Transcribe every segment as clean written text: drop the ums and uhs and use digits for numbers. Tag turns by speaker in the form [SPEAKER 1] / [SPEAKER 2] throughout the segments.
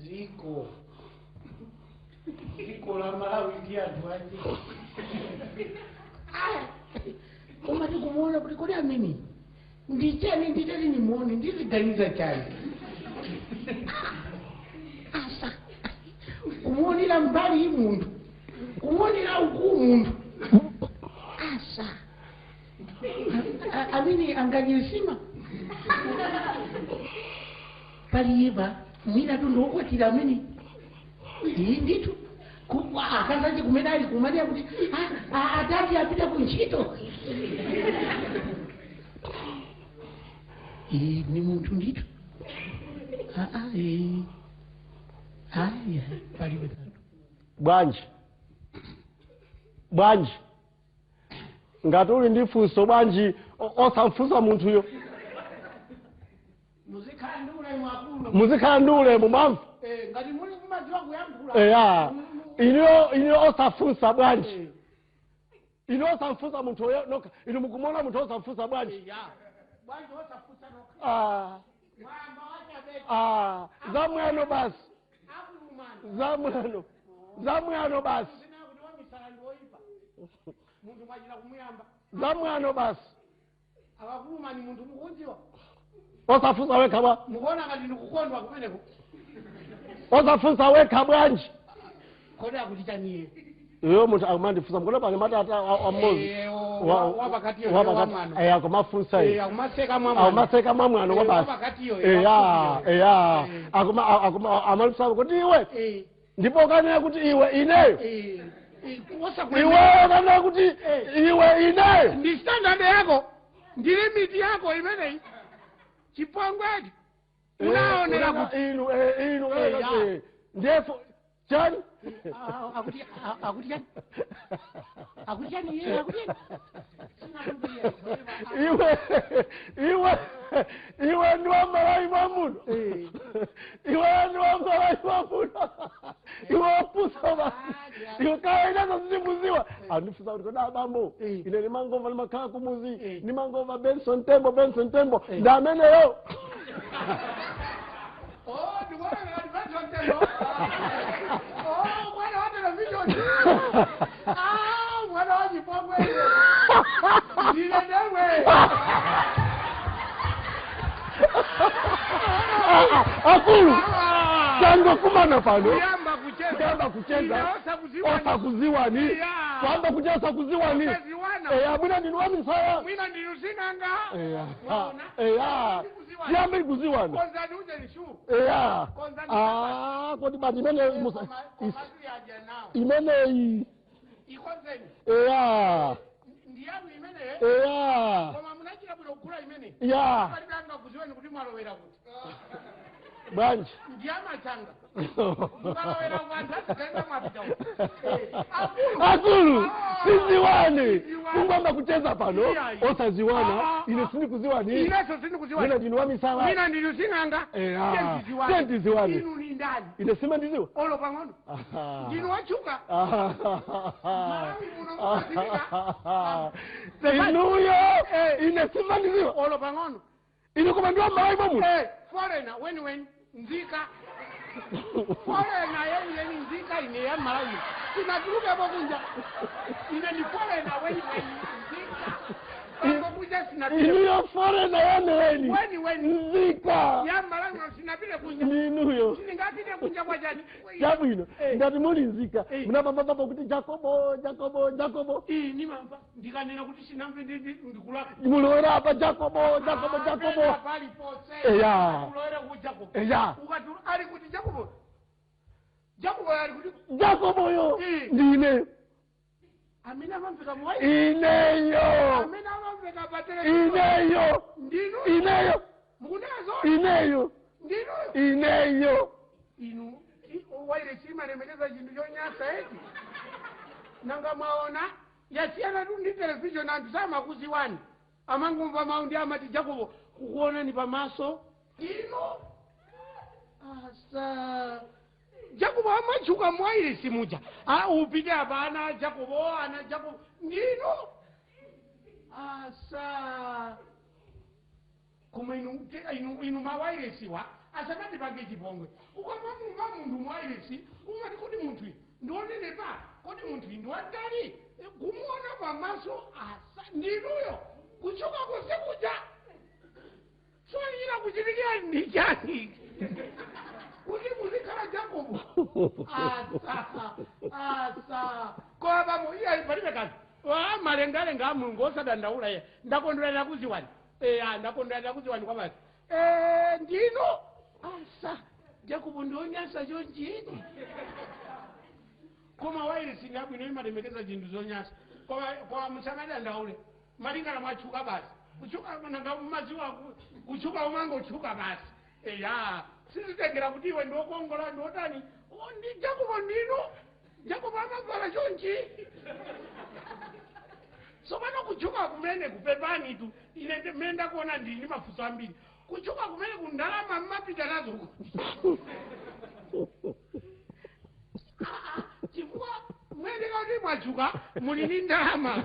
[SPEAKER 1] Ziko ziko la Malawi ndi anthu aji. Koma tikumuona kuti kodi amene ndichani, nditati nimuone ndiziganiza chani? Asa, kumuonera mbali munthu, kumuonera uku munthu, asa, amene anganyesima paliyepa mwina tundokwatira amene iyi ndithu akazachi kumene ali kumaliya kuti atati apita kuntchito. Iyi ni munthu ndithu. Aya, palibe kanthu.
[SPEAKER 2] Bwanji, bwanji ngati uli ndi funso, bwanji osamfunsa munthuyo?
[SPEAKER 1] Muzikhala ndi ulemu, akulu.
[SPEAKER 2] Muzikhala ndi ulemu, mwamva?
[SPEAKER 1] Ngati muli kumadziwa kuyankhula.
[SPEAKER 2] Eya, iniyo osafunsa bwanji? Inu osamfunsa munthu oyo nokha, inu mukumuona munthu, osamfunsa bwanji?
[SPEAKER 1] Eya, bwanji osafunsa nokha?
[SPEAKER 2] Ah,
[SPEAKER 1] Mwamba wachabeti.
[SPEAKER 2] Ah, zamwano basi.
[SPEAKER 1] Akulumana.
[SPEAKER 2] Zamwano, zamwano basi.
[SPEAKER 1] Zina kuti wamisala ndi woipa, munthu mwachita kumuyamba.
[SPEAKER 2] Zamwano basi.
[SPEAKER 1] Akakulumani munthu mukudziwa.
[SPEAKER 2] Osafunsa wekha bwa?
[SPEAKER 1] Mukuona ngati ndikukondwa kumeneko?
[SPEAKER 2] Osafunsa wekha bwanji?
[SPEAKER 1] Kodi akuti chaniye?
[SPEAKER 2] Iyo munthu akumandifunsa mukona pano matata ammozi.
[SPEAKER 1] Wapakatiyo, wamwano.
[SPEAKER 2] Eya, akumafunsa iye.
[SPEAKER 1] Akumaseka mwamwano.
[SPEAKER 2] Akumaseka mwamwano kwa basi.
[SPEAKER 1] Wapakatiyo.
[SPEAKER 2] Eya, eya, akuma akuma amalusa kuti iwe, ndipo ukanena kuti iwe ineyo, iwe ukanena kuti iwe ineyo.
[SPEAKER 1] Ndi standard yako, ndi limit yako imeneyi, chipongwechi unaonera kuti
[SPEAKER 2] inu inu.
[SPEAKER 1] Ya.
[SPEAKER 2] Ndefu chani?
[SPEAKER 1] Akuti, akuti chani? Akuti chani iye? Akuti chani?
[SPEAKER 2] Iwe, iwe, iwe ndiwa Malawi mwamuno, iwe ndiwa Malawi mwamuno, iwe wapusa basi, iwe kawaida zisimuziwa. Andifusa kuti koda abambo, ine nimangomva, nimakhala kumuzi, nimangomva Benson Tembo, Benson Tembo, ndi ameneyo.
[SPEAKER 1] Oh, ndikuona ngati Benson Tembo. Oh, mwana wa television. Ah, mwana wa chipongwe. Ndine ndemwe.
[SPEAKER 2] Akulu, tangokumana pano.
[SPEAKER 1] Kuyamba kucheza.
[SPEAKER 2] Kuyamba kucheza.
[SPEAKER 1] Ine osakuziwani.
[SPEAKER 2] Osakuziwani. Kwamba kucheza osakuziwani.
[SPEAKER 1] Osaziwana.
[SPEAKER 2] Eya, mwina ndinu wamisala.
[SPEAKER 1] Mwina ndinu sing'anga.
[SPEAKER 2] Eya.
[SPEAKER 1] Waona?
[SPEAKER 2] Eya, tiyambe kuziwana.
[SPEAKER 1] Konzani uje nishu.
[SPEAKER 2] Eya.
[SPEAKER 1] Konzani.
[SPEAKER 2] Ah, kodi bati imene
[SPEAKER 1] Komatu yaja nawo.
[SPEAKER 2] Imeneyi.
[SPEAKER 1] Ikonzeni.
[SPEAKER 2] Eya.
[SPEAKER 1] Ndiyanu imene.
[SPEAKER 2] Eya.
[SPEAKER 1] Koma munachita bwino kugula imene.
[SPEAKER 2] Ya.
[SPEAKER 1] Palibe angakuziweni kuti mwalowera kuti.
[SPEAKER 2] Bwanji?
[SPEAKER 1] Ndiyamachanga. Mukalowera ku anthu azigaenda mwapita uko.
[SPEAKER 2] Akulu, siziwane.
[SPEAKER 1] Siziwane.
[SPEAKER 2] Kungomba kucheza pano
[SPEAKER 1] Iya.
[SPEAKER 2] osaziwana.
[SPEAKER 1] Ah, ah,
[SPEAKER 2] ine
[SPEAKER 1] ah.
[SPEAKER 2] sindikuziwani.
[SPEAKER 1] Ineso sindikuziwani.
[SPEAKER 2] Mwina ndinu wamisala.
[SPEAKER 1] Mwina ndinu sing'anga.
[SPEAKER 2] Eya.
[SPEAKER 1] Tendiziwane.
[SPEAKER 2] Tendiziwane.
[SPEAKER 1] Inu ni ndani?
[SPEAKER 2] Ine simandiziwa.
[SPEAKER 1] Olo pang'ono. Ndinu wachuka. Malawi muno mukaziwika.
[SPEAKER 2] Inuyo, ine simandiziwa.
[SPEAKER 1] Olo pang'ono.
[SPEAKER 2] Ine koma ndiwa Malawi mwamuno.
[SPEAKER 1] Foreigner weni weni, nzika. Foreigner yeni yeni, nzika ine ya Malawi. Sinatulukepo kunja. Ine ni foreigner weni weni, nzika. Pambo kunja sinapite.
[SPEAKER 2] Inuyo foreigner yeni weni.
[SPEAKER 1] Weni weni.
[SPEAKER 2] Nzika.
[SPEAKER 1] Ya Malawi muno sinapite kunja.
[SPEAKER 2] Ninuyo.
[SPEAKER 1] Sindingapite kunja kwa chani?
[SPEAKER 2] Chabwino, ngati muli nzika, munapapapapa kuti Jacobo, Jacobo, Jacobo.
[SPEAKER 1] Iyi nimamva, ndikanena kuti sinamve ndikulapa.
[SPEAKER 2] Mulowera apa Jacobo, Jacobo, Jacobo.
[SPEAKER 1] Paliponse.
[SPEAKER 2] Eya.
[SPEAKER 1] Kulowera ku Jacobo.
[SPEAKER 2] Eya.
[SPEAKER 1] Ukati ali kuti Jacobo? Jacobo ali kuti?
[SPEAKER 2] Jacoboyo ndine.
[SPEAKER 1] Amene amamveka muwai.
[SPEAKER 2] Ineyo.
[SPEAKER 1] Amene amamveka pa television.
[SPEAKER 2] Ineyo.
[SPEAKER 1] Ndinu.
[SPEAKER 2] Ineyo.
[SPEAKER 1] Mukunena zona?
[SPEAKER 2] Ineyo.
[SPEAKER 1] Ndinuyo.
[SPEAKER 2] Ineyo.
[SPEAKER 1] Inu wailesi imalemekeza chinthu chonyasa eti? Nanga mwaona yasiyana tu ndi television, anthu samakuziwani, amangomva mawu ndi amati Jacobo, kukuonani pamaso inu asa Jacobo amachuka mwailesi muja. Ah, upite apa, ana Jacobo, ana Jacobo, ndinu asa. Koma inu mawairesiwa asamati pange chipongwe. Ukamamumva munthu mwairesi umati kodi munthu ndionenepa, kodi munthu ndiwatali kumuona pamaso asa ndinuyo kuchoka kose kuja soyira kuchitikira ndi chani kuti muzikhala Jacobo asa asa koma bambo iye palibe kanthu malengalenga a Mulungu osadandaula iye. Ndakondwerera kuziwani ndakondwerera kuziwani kwabasi ndino asa Jacobo ndionyasa chonchini. Koma wairesi ngabwino imalemekeza chinthu zonyasa. Koma musamadandaule malingana mwachuka basi kuchuka nanga maziwa kuchuka umangochuka basi eya sizitengera kuti iwe ndiokongola ndiotani ndi Jacobo ndino Jacobo amavala chonchi. Sopano kuchuka kumene kupepani tu ine mmene ndakuona ndini mafunso ambiri kuchuka kumene kundalama mmapita nazo chifukwa mwene kauti mwachuka muli ni ndalama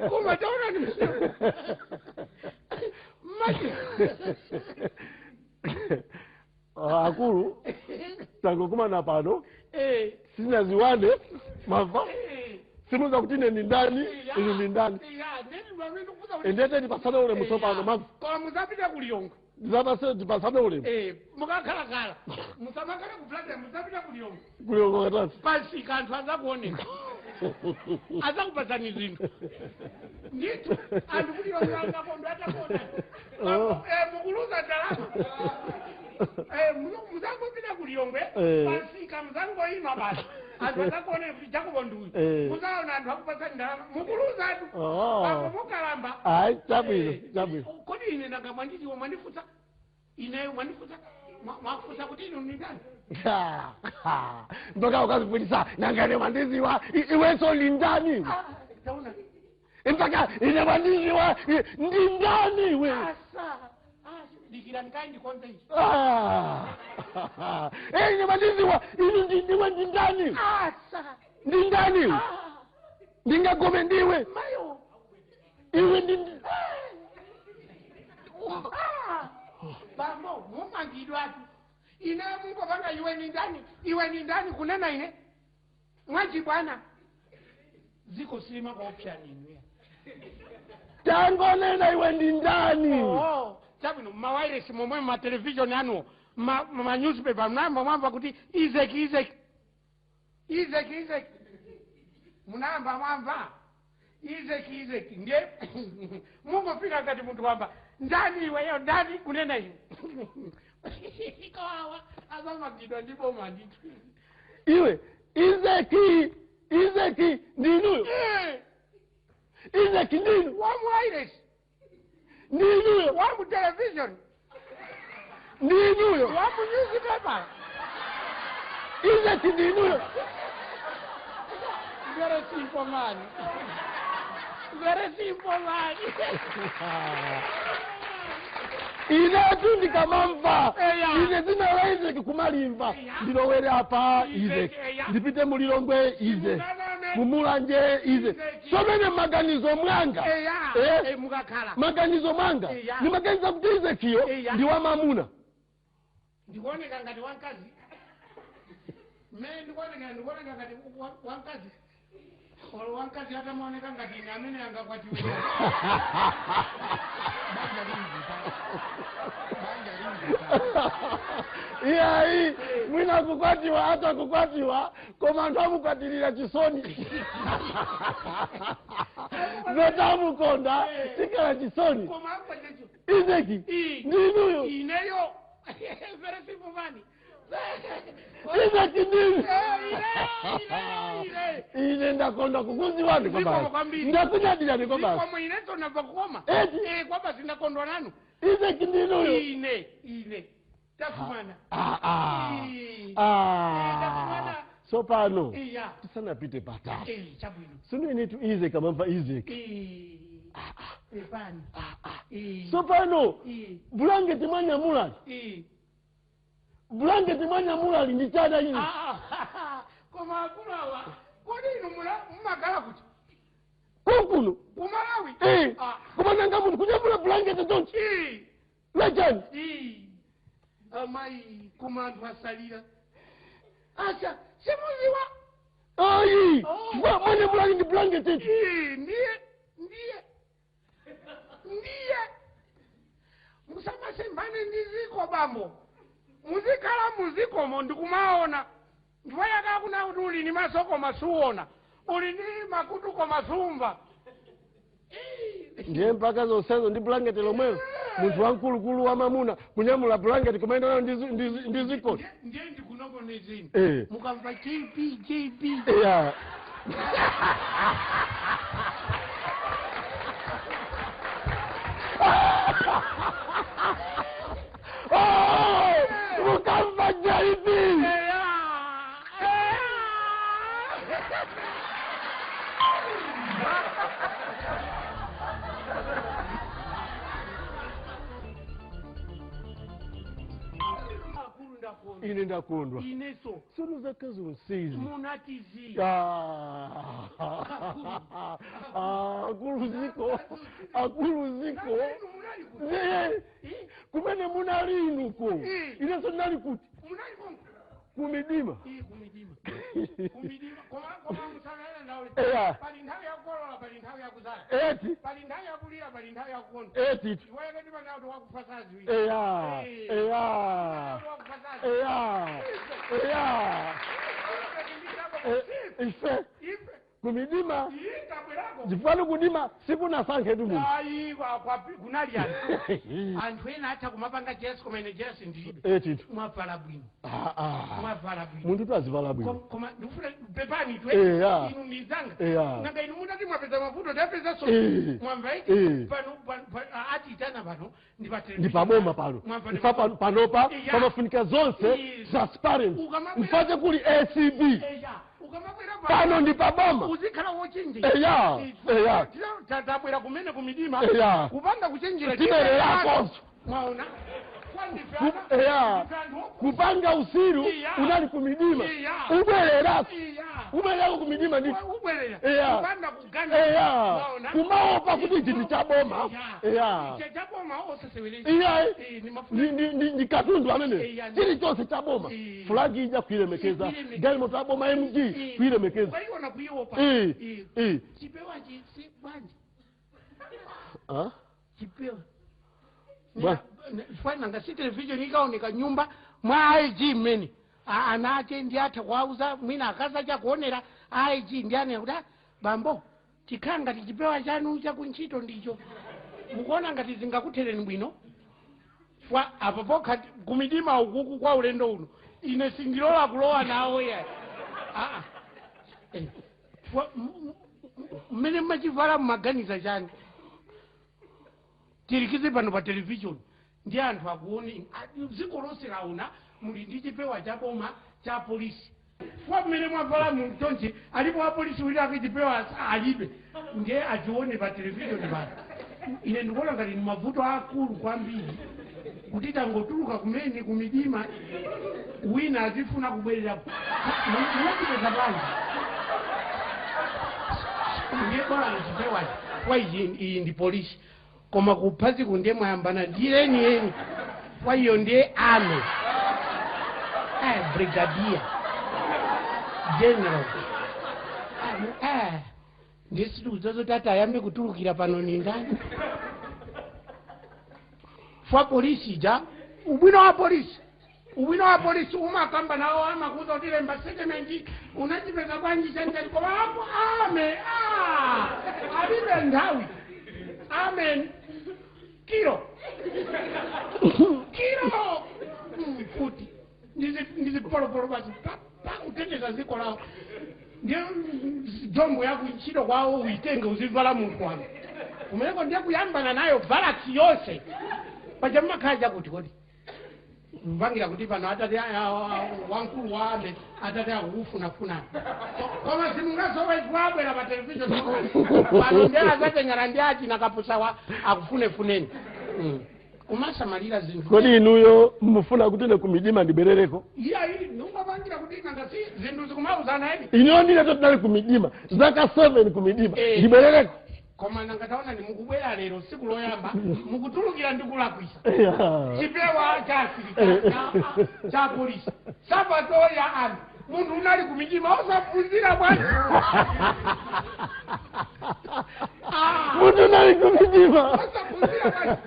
[SPEAKER 1] koma taona ni mmachi
[SPEAKER 2] akulu tangokumana pano sinaziwane mava simuza kuti ine ndi ndani inu ndi ndani endete ndipasane ulemu tsopano mava.
[SPEAKER 1] Koma muzapita kuliyongo
[SPEAKER 2] ndipasane ulemu
[SPEAKER 1] mukakhalakhala musamakhale kupulata muzapita kuliyongo
[SPEAKER 2] kuliyongo katatu
[SPEAKER 1] pasi kanthu azakuoneka azakupasani zinthu ndithu anthu kuliyongo angakondo atakuona mukuluza ndalama muzangopita kuliyongwe pasika muzangoima basi anthu azakuone kuti Jacobo nduyu muzaona anthu akupasani ndalama mukuluzatu apo mukalamba.
[SPEAKER 2] Ayi chabwino chabwino.
[SPEAKER 1] Kodi ine nanga mwandiziwa mwandifunsa ineyo mwandifunsa mwafunsa kuti inu ndi ndani
[SPEAKER 2] mpaka ukazipwitisa nanga ine mwandiziwa iwenso ndi ndani
[SPEAKER 1] taona
[SPEAKER 2] mpaka ine mwandiziwa ndi ndani iwe
[SPEAKER 1] asa dikira nkai ndikonze ichi
[SPEAKER 2] ine mwandiziwa inu ndiwe ndi ndani
[SPEAKER 1] asa
[SPEAKER 2] ndi ndani ndingagome ndiwe
[SPEAKER 1] mayo
[SPEAKER 2] iwe ndi
[SPEAKER 1] bambo mumangidwatu ine mungopanga iwe ni ndani iwe ni ndani kunena ine mwachibwana ziko silima kwa option inu
[SPEAKER 2] tangonena iwe ndi ndani.
[SPEAKER 1] Chabwino mawairesi momwe ma television anuwo ma newspaper mnayamba mwamva kuti Izeki Izeki Izeki Izeki munayamba mwamva Izeki Izeki ndiye mungofika ngati munthu wamba ndani iweyo ndani kunena iwe kawawa azamagidwa ndi boma ndithu
[SPEAKER 2] iwe Izeki Izeki ndinuyo Izeki ndinu
[SPEAKER 1] wamuwairesi
[SPEAKER 2] ndinuyo
[SPEAKER 1] wamu television
[SPEAKER 2] ndinuyo
[SPEAKER 1] wamu newspaper
[SPEAKER 2] Izeki ndinuyo.
[SPEAKER 1] Very simple man. Very simple man.
[SPEAKER 2] Inetu ndikamamva ine dzina la Izeki kumalimva ndilowere apa Izeki ndipite mulilongwe Izeki mumulanje Izeki somene maganizo mwanga maganizo mwanga ndimaganiza kuti Izekiyo ndi wamamuna
[SPEAKER 1] ndikuoneka ngati wankazi mmene ndikuoneka ngati wankazi olo wankazi atamaoneka ngati ine amene angakwatiwe.
[SPEAKER 2] Iyayi mwina kukwatiwa hata kukwatiwa koma anthu amukwatirira chisoni zotamukonda chikhala chisoni. Izeki ndinuyo
[SPEAKER 1] ineyo very simple man.
[SPEAKER 2] Izeki ndinu ine ndakonda kukuziwani kwabasi ndakunyadirani kwabasi
[SPEAKER 1] inenso ndabva kukoma kwabasi ndakondwa nanu.
[SPEAKER 2] Izeki ndinuyo
[SPEAKER 1] ine ine takumana
[SPEAKER 2] sopano tisanapite patali sino inetu Izeki amamva Izeki sopano bulangeti mwanyamulali bulangeti mwanyamulali ndi chana ine
[SPEAKER 1] koma akulawa kodi inu mumakhala kuti
[SPEAKER 2] konkuno
[SPEAKER 1] kumalawi
[SPEAKER 2] koma nanga munthu kunyamula bulangeti chonchi Lachani?
[SPEAKER 1] Amayi, koma anthu asalira. Asa, simuziwa.
[SPEAKER 2] Ayi.
[SPEAKER 1] Oh.
[SPEAKER 2] Chifukwa mwene mulali ndi blanket iti.
[SPEAKER 1] Ndiye, ndiye. Ndiye. Musamasembane ndi ziko bambo. Muzikhala muzikomo ndikumaona. Ndiwayaka kuna kuti uli ndi maso koma suona. Uli ndi makutu koma sumva.
[SPEAKER 2] Ndiye mpaka zonsezo ndi blanket lomwelo. Munthu wamkulukulu wamamuna kunyamula blanket kumaenda nayo ndi zikoti.
[SPEAKER 1] Ndiye ndikunongonezeni. Mukamva JB JB.
[SPEAKER 2] Yeah. Oh, mukamva JB.
[SPEAKER 1] Eya. Eya. Akulu ndakondwa.
[SPEAKER 2] Ine ndakondwa.
[SPEAKER 1] Ineso
[SPEAKER 2] Tsono zaka zonsezi.
[SPEAKER 1] munatizi.
[SPEAKER 2] Akulu ziko, akulu ziko.
[SPEAKER 1] Inu munali kuti?
[SPEAKER 2] Ndiye kumene munali inuko. Inenso ndinali kuti
[SPEAKER 1] Munali konko?
[SPEAKER 2] kumidima.
[SPEAKER 1] Kumidima. Kumidima. Koma koma musalala ndaule.
[SPEAKER 2] Eya.
[SPEAKER 1] Pali nthawi yakukolola, pali nthawi yakuzala.
[SPEAKER 2] Eti.
[SPEAKER 1] Pali nthawi yakulira, pali nthawi yakukonda.
[SPEAKER 2] Eti.
[SPEAKER 1] Iwayeke ndi pana kuti wakufa saziwiri.
[SPEAKER 2] Eya. Eya.
[SPEAKER 1] Wakufa saziwiri.
[SPEAKER 2] Eya. Eya. Ife
[SPEAKER 1] Ife.
[SPEAKER 2] kumidima
[SPEAKER 1] Iyi tabwerako.
[SPEAKER 2] chifukwa kudima sikunasankhe tu munthu.
[SPEAKER 1] Ayi kunali anthu. Anthu ena atha kumapanga jesi koma ine jesi ndilibe.
[SPEAKER 2] Eti.
[SPEAKER 1] Mwavala bwino.
[SPEAKER 2] Ah ah.
[SPEAKER 1] Mwavala bwino.
[SPEAKER 2] Munthu tu azivala bwino.
[SPEAKER 1] Koma ndikufuna pepani twe.
[SPEAKER 2] Eya.
[SPEAKER 1] Inu ndizanga.
[SPEAKER 2] Eya.
[SPEAKER 1] Nanga inu mutati mwapeza mavuto tapeza so. Mwamva iti? Pano atiitana pano ndi pa
[SPEAKER 2] Ndi paboma pano.
[SPEAKER 1] Mwamva ndi
[SPEAKER 2] Ifa panopa
[SPEAKER 1] Eya.
[SPEAKER 2] pamafunika zonse transparent.
[SPEAKER 1] Ukamabwera-
[SPEAKER 2] Mfate kuli ACB.
[SPEAKER 1] Eya. Ukamabwera
[SPEAKER 2] Pano ndi paboma.
[SPEAKER 1] uzikhala wochenjera.
[SPEAKER 2] Eya. Eya.
[SPEAKER 1] Tabwera kumene kumidima.
[SPEAKER 2] Eya.
[SPEAKER 1] Kupanda kuchenjera.
[SPEAKER 2] Tibererakonso.
[SPEAKER 1] Mwaona? Kwandife ana.
[SPEAKER 2] Eya.
[SPEAKER 1] Ndife anthu opusa.
[SPEAKER 2] Kupanga usiru
[SPEAKER 1] Eya.
[SPEAKER 2] unali kumidima.
[SPEAKER 1] Eya.
[SPEAKER 2] Ubwererako.
[SPEAKER 1] Eya.
[SPEAKER 2] Ubwererako kumidima ndithu.
[SPEAKER 1] Ubwerera.
[SPEAKER 2] Eya.
[SPEAKER 1] Kupanda kuganda.
[SPEAKER 2] Eya.
[SPEAKER 1] Mwaona?
[SPEAKER 2] Kumaopa kuti ichi ndi chaboma. Eya.
[SPEAKER 1] Ichi chaboma osasewereza.
[SPEAKER 2] Iya.
[SPEAKER 1] Ni
[SPEAKER 2] Ndi katundu amene
[SPEAKER 1] Eya.
[SPEAKER 2] chilichonse chaboma. Fulagi ija kuilemekeza.
[SPEAKER 1] Kuilemekeza.
[SPEAKER 2] Galimoto aboma MG kuilemekeza.
[SPEAKER 1] Ukaiona kuiopa. Chipewa chisi bwanji.
[SPEAKER 2] Ah?
[SPEAKER 1] Chipewa.
[SPEAKER 2] Bwa-
[SPEAKER 1] Fwana ngasi television ikaoneka nyumba mwa IG mmene. Ana ake ndi atha kuauza mwina akaza chakuonera IG ndi ane kuti bambo tikhala ngati chipewa chanu chakuntchito ndicho. Mukuona ngati zingakuthereni bwino. Fwa apo pokha kumidima ukuku kwa ulendo uno. Ine sindilola kulowa nawo ya. Fwa mmene mmachivala mmaganiza chani. Tirikize pano pa television ndi anthu akuone dziko lonse laona muli ndi chipewa cha boma cha polisi. Fwa mmene mwavala muchonchi alipo wa polisi wina ake chipewa alibe ndiye achione pa television pano. Ine ndikuona ngati ni mavuto akulu kwambiri kuti tangotuluka kumene kumidima wina azifuna kubwerera. Munachipeza bwanji? Ndiye bora chipewachi kwa iyi ndi polisi. Koma kuphazi kundiye mwayambana ndiye eni eni. Kwa iyo ndiye ame. Brigadier General. Ndiye situkuzozo tati ayambe kutulukira pano ni ndani. Fwa polisi ja, ubwino wa polisi. Ubwino wa polisi umakamba nawo amakuza kuti lemba statement unachipeza bwanji chanjani koma apo ame alibe nthawi. Amen. Kilo. Kilo. Futi. Ndizipolopolo basi pa kuteteza ziko lao. Ndiye jombo yako ntchito kwawo uitenge uzivala munthu wanu. Kumeneko ndiye kuyambana nayo balaki yonse. Paja mmakhala chakuti kodi. Mpangira kuti pano atati wankulu wa ame atati akukufunafuna. Koma simungasowa ikwabwera pa television. Pano ndiye azatengera ndi achi nakapusawa akufunefuneni. Kumasamalira zinthu.
[SPEAKER 2] Kodi inuyo mufuna kuti ine kumidima ndibwerereko?
[SPEAKER 1] Iya ili nungapangira kuti nanga si zinthu zikumauzana edi.
[SPEAKER 2] Inuyo ndine tinali kumidima zaka 7 kumidima ndibwerereko.
[SPEAKER 1] Koma nangataona ni mukubwera lero siku loyamba mukutulukira ndi kulakwisa.
[SPEAKER 2] Yeah.
[SPEAKER 1] Chipewa cha asilikali cha polisi sapato ya anthu, munthu unali kumitima osaphunzira bwana. Ah.
[SPEAKER 2] Munthu unali kumitima.
[SPEAKER 1] Osaphunzira bwana,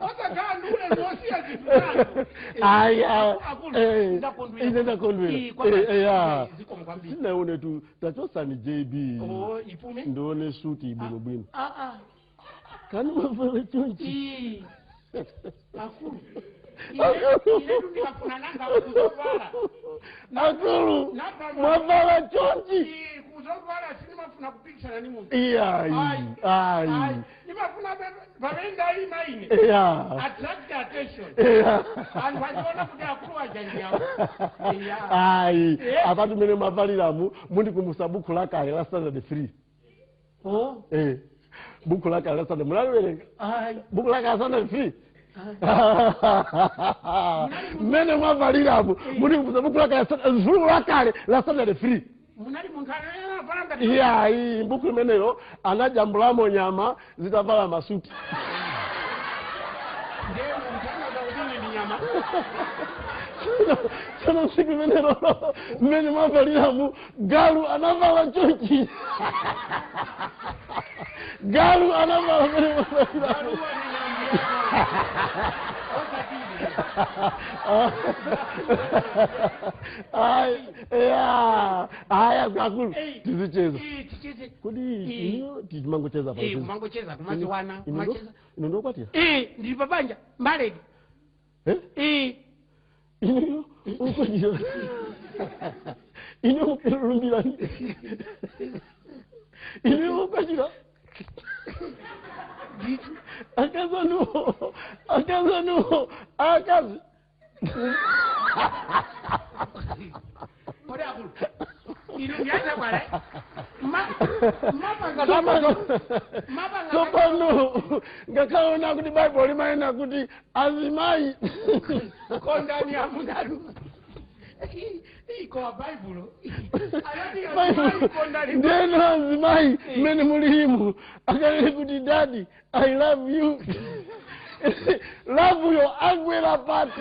[SPEAKER 1] osakhala ndi ulemu wosiya zinthu zanu.
[SPEAKER 2] Aya.
[SPEAKER 1] Akulu, ndakondwera.
[SPEAKER 2] Ine ndakondwera.
[SPEAKER 1] Ii, kwamba-
[SPEAKER 2] Ya.
[SPEAKER 1] Zikomo kwambiri.
[SPEAKER 2] Sinaone tu tachosani JB.
[SPEAKER 1] Oh, ipume.
[SPEAKER 2] Ndione suti bwinobwino.
[SPEAKER 1] Ah, ah.
[SPEAKER 2] Kani mavala chonchi?
[SPEAKER 1] Ii, akulu, inetu ndikafuna nanga kuzovala.
[SPEAKER 2] Akulu, mwavala chonchi.
[SPEAKER 1] Ii, kuzovala sindimafuna kupikisana ni munthu.
[SPEAKER 2] Iyayi.
[SPEAKER 1] Ayi.
[SPEAKER 2] Ayi.
[SPEAKER 1] Ndimafuna pamene ndayima ine attract attention. Anthu achiona kuti akulu ajanjawo.
[SPEAKER 2] Ayi, apatu mene mwavaliramu mundikumbutsa buku lakale la standard 3.
[SPEAKER 1] Oh.
[SPEAKER 2] Buku lakale la standard munaliwerenga?
[SPEAKER 1] Ayi.
[SPEAKER 2] Buku lakale la standard 3 mmene mwavaliramu mundikumbutsa buku lakale zulu lakale la standard 3.
[SPEAKER 1] Munali munthu anavala ngati
[SPEAKER 2] Iyayi, buku limenelo anajambulamo nyama zitavala masuti.
[SPEAKER 1] Ndiye munthu anaza kuti ine ndi nyama.
[SPEAKER 2] Tsono tsiku limenelo mmene mwavaliramu galu anavala chonchi, galu anavala mmene mwavaliramu.
[SPEAKER 1] Galuwa ndi nyama osatili.
[SPEAKER 2] Aya, aya, akulu, tizicheza.
[SPEAKER 1] Ticheze.
[SPEAKER 2] Kodi iniyo timangocheza?
[SPEAKER 1] Kumangocheza, kumaziwana, kumacheza.
[SPEAKER 2] Ino ndokwatira?
[SPEAKER 1] Ndili pabanja mbaledi.
[SPEAKER 2] Eh? Iniyo ukwatira? Iniyo mukilulumbirani? Iniyo ukwatira? Akazanuwo, akazanuwo, akazi.
[SPEAKER 1] Kodi akulu, inu ndiyacha bwana mapanga mapanga.
[SPEAKER 2] Tsopano ngakhaona kuti Baibulo limanena kuti azimayi
[SPEAKER 1] kondani amunanu. Ikowa Baibulo anati azimayi kondani.
[SPEAKER 2] Ndeno azimayi mmene mulimu akanene kuti, "Daddy, I love you," love yo agwera pati?